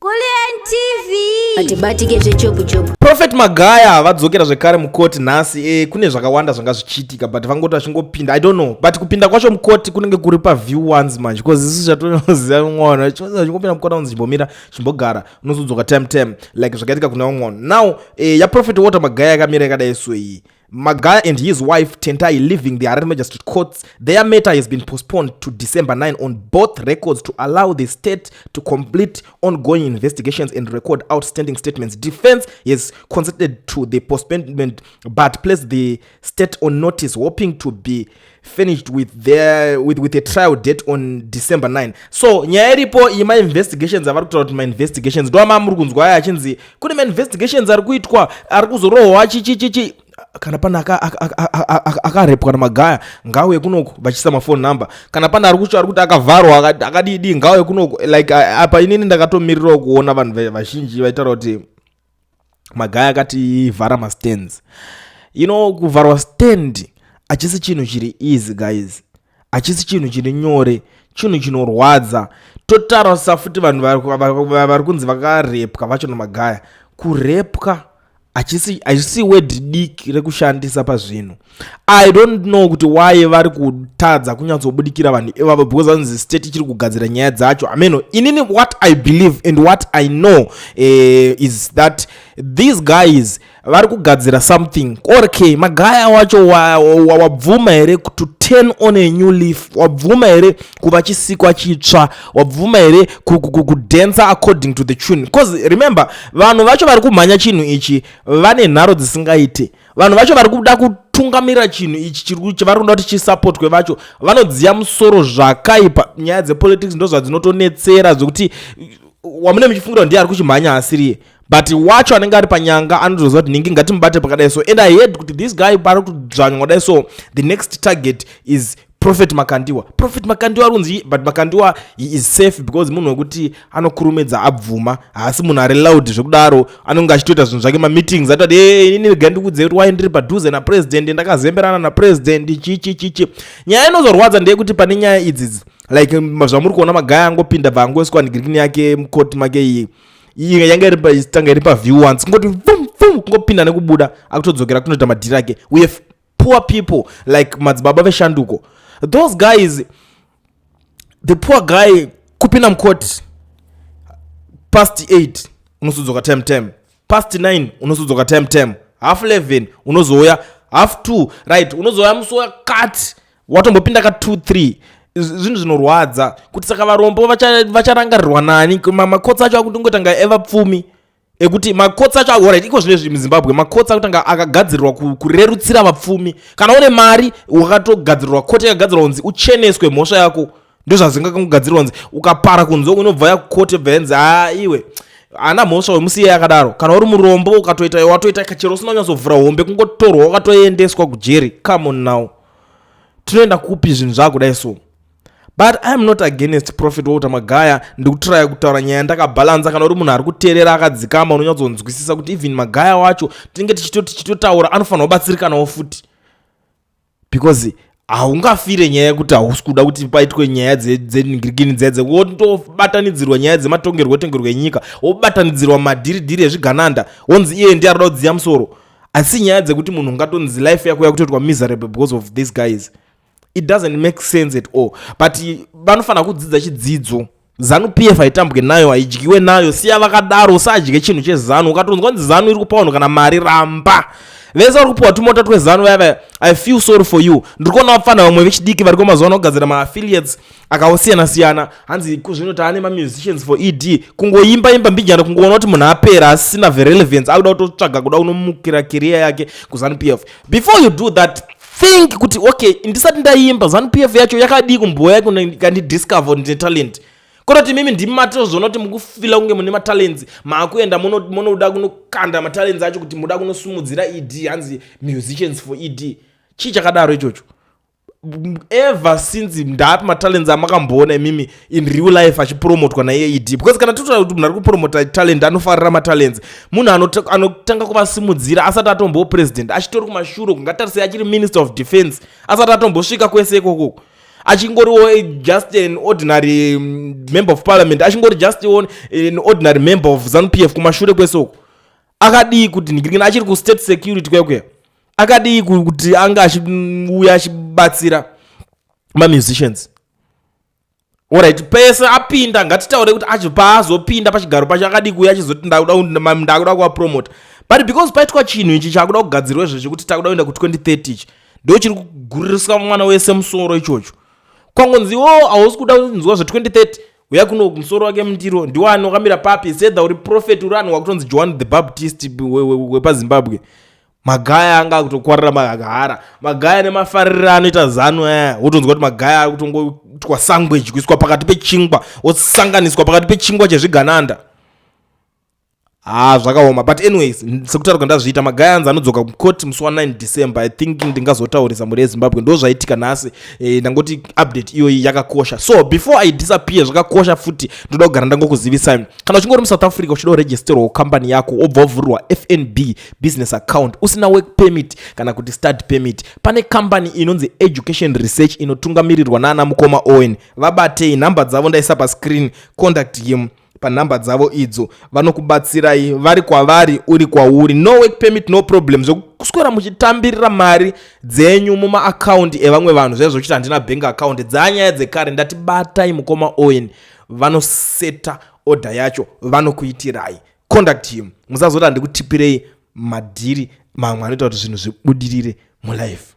Kulliant TV. Atibatike zvechopu chopu. Prophet Magaya vadzokera zvekare mukoti nhasi. Kune zvakawanda zvanga zvichiitika, but vangoti vachingopinda, I don't know, but kupinda kwacho mukoti kunenge kuri paview once manje, because isu zvatoziva mwana vachingopinda mukoti anonzi chimbomira, chimbogara, unozodzoka time time, like zvakaitika kune vamwe vanhu. Now yaProphet Walter Magaya yakamira yakadai. So iyi Magaya and his wife Tentai leaving the Harare Magistrate Courts. Their matter has been postponed to December 9 on both records to allow the state to complete ongoing investigations and record outstanding statements. Defense has consented to the postponement but placed the state on notice, hoping to be finished with a trial date on December 9. So nyaya iripo iyi, mainvestigations avari kutaura kuti mainvestigations ndo ama muri kunzwa aya achinzi kune mainvestigations ari kuitwa, ari kuzorohwa chichichichi. Kana pane akarepwa naMagaya, ngauye kunoku, vachiisa mafone number. Kana pane ari kucho ari kuti akavharwa, akadidi, ngauye kunoku. Like apa inini ndakatomirirawo kuona vanhu vazhinji vaitaura kuti Magaya akativhara mastands. Kuvharwa stand hachisi chinhu chiri easy, guys, hachisi chinhu chiri nyore, chinhu chinorwadza. Totarisa futi vanhu vari kunzi vakarepwa vacho naMagaya. Kurepwa hachisi word diki rekushandisa pazvinhu. I don't know kuti why vari kutadza kunyatsobudikira vanhu ivavo, because vanzi state ichiri kugadzira nyaya dzacho. Ameno inini, what I believe and what I know is that these guys vari kugadzira something. Okay, Magaya wacho wabvuma here to turn on a new leaf? Wabvuma here kuva chisikwa chitsva? Wabvuma here kudhensa according to the tune? Because remember, vanhu vacho vari kumhanya chinhu ichi vane nharo dzisingaite. Vanhu vacho vari kuda kutungamira chinhu ichi chavari kuda kuti chisapotwe vacho vanodziya musoro zvakaipa. Nyaya dzepolitics ndo zvadzinotonetsera, zvekuti wamune muchifungira kuti ndiye ari kuchimhanya asiriye, but wacho anenge ari panyanga anotoziva kuti ningi ngatimubate pakadai. So, and I heard kuti this guy pari kudzvanywa kudai, so the next target is Prophet Makandiwa. Prophet Makandiwa ari kunzi, but Makandiwa, he is safe because munhu wekuti anokurumidza abvuma, haasi munhu ari loud zvekudaro. Anonge achitoita zvinhu zvake, mameetings, atoti, "E, inini rega ndikuudze kuti wai ndiri padhuze napresident, ndakazemberana napresident." Chichi chichi. Nyaya inozorwadza ndeyekuti pane nyaya idzidzi, like zvamuri kuona, Magaya angopinda, bva angoiswa ndigirikini yake mukoti make. Iyi yanga iri tanga iri paview once, kungoti vum vum, kungopinda nekubuda, akutodzokera kunoita madhiri ake. We have poor people like madzibaba veshanduko, those guys, the poor guy kupinda mukoti past 8, unozodzoka time time, past 9 unozodzoka time time, half 11 unozouya, half 2, right, unozouya musi wakati watombopinda ka 2 3. Zvinhu zvinorwadza kuti saka varombo vacharangarirwa nani? Makotsi acho akutongotanga evapfumi, ekuti makotsi acho, alright, iko zvinezvi muZimbabwe makotsi akutanga akagadzirirwa kurerutsira vapfumi. Kana une mari, wakatogadzirirwa koti yakagadzirwa kunzi ucheneswe mhosva yako. Ndozvazingakangogadzirwa kunzi ukapara kunze unobva yakukoti, bva yanzi, "Ha, iwe haana mhosva, wemusiye yakadaro." Kana uri murombo, ukatoita watoita chero usina kunyatsovhura hombe, kungotorwa wakatoendeswa kujeri. Come on now, tinoenda kupi zvinhu zvakudai? So, but I am not against Prophet Walter Magaya. Ndikutraya kutaura nyaya ndakabhalansa. Kana uri munhu ari kuteerera akadzikama, unonyatsonzwisisa kuti even Magaya wacho tinenge tichitotaura anofanira kubatsirikanawo futi, because haungafire nyaya yekuti hausi kuda kuti paitwe nyaya dzenhingirikini dzedze, wotobatanidzirwa nyaya dzematongerwo etongerwo enyika, wobatanidzirwa madhiridhiri ezvigananda, wonzi iye ndiye arikuda kudziya musoro. Asi nyaya dzekuti munhu ungatonzi life yako yakutoitwa miserable because of these guys, it doesn't make sense at all. But vanofanira kudzidza chidzidzo. ZANU PF haitambwe nayo, haidyiwe nayo. Siya vakadaro, usadye chinhu cheZANU. Ukatonzwa kunzi ZANU iri kupa vanhu kana mari, ramba. Vese vari kupiwa tumota tweZANU vaya, I feel sorry for you. Ndiri kuona vapfana vamwe vechidiki vari kumazuva ano kugadzira maaffiliates akasiyana siyana, hanzi kuzvino taane mamusicians for ED, kungoimba imba mbijana, kungoona kuti munhu apera, asisina relevance, akuda kutotsvaga kuda kunomukira career yake kuZANU PF. Before you do that, think kuti, okay, ndisati ndaimba, ZANU PF yacho yakadii kumboya ikandidiscover ndine talent? Kutoti mimi ndimi matozoona kuti mukufila kunge mune matalents, maakuenda munoda kunokanda matalents acho kuti muda kunosumudzira ED, hanzi musicians for ED. Chii chakadaro ichocho? Ever since ndapi matalents amakamboona imimi in real life achipromotwa naiye ED? Because kana totaura kuti munhu ari kupromota talent, anofarira matalents, munhu anotanga kuvasimudzira asati atombowo president, achitori kumashure, kungatarisei achiri minister of defense, asati atombosvika kwese ikoko. Achingoriwo just an ordinary member of parliament, achingori just an ordinary member of ZANU PF kumashure kwesoko. Akadii kuti ningirikini achiri kustate security kwekwe? Akadii kuti anga achiuya achibatsira mamusicians? Alright, pese apinda, ngatitaure kuti achi paazopinda pachigaro pacho, akadii kuuya achizoti ndakuda kuvapromota? But because paitwa chinhu ichi chakuda kugadzirwa izvo chekuti takuda kuenda ku2030, ichi ndo chiri kuguririsa mwana wese musoro ichocho. Kwangonziwo hausi kuda kunzwa zve2030, uya kuno, musoro wake mundiro. Ndiwani wakamira papi? Sedha uri prophet, uri anhu wakutonzi John the Baptist wepaZimbabwe. Magaya anga akutokwarira magahara, magaya nemafariro anoita ZANU aya. Wotonzwa kuti magaya ari kutongoitwa sandwich, kuiswa pakati pechingwa, osanganiswa pakati pechingwa chezvigananda. Ha, zvakaoma. But anyways, sekutaura kwandazviita, magaya anzi anodzoka kukoti musi wa9 December. I think ndingazotaurisa mhuri yeZimbabwe. Ndo zvaitika nhasi. Ndangoti update iyoyi yakakosha. So before I disappear, zvakakosha futi, ndoda kugara ndangokuzivisai: kana uchinge uri muSouth Africa, uchida kuregisterwawo kambani yako, wobva wavhurirwa FNB business account, usina work permit kana kuti study permit, pane kambani inonzi Education Research inotungamirirwa naana mukoma Owen. Vabatei, nhamba dzavo ndaisa pascreen. Contact him panhamba dzavo idzo, vanokubatsirai. Vari kwavari, uri kwauri, no work permit, no problem. Zvekuswera muchitambirira mari dzenyu mumaakaundi evamwe vanhu zvaizvo uchiti handina bank account, dzanyaya dzekare. Ndati batai mukoma Owen, vanoseta order yacho, vanokuitirai. Contact him. Musazoti handikutipirei madhiri mamwe anoita kuti zvinhu zvibudirire mulife.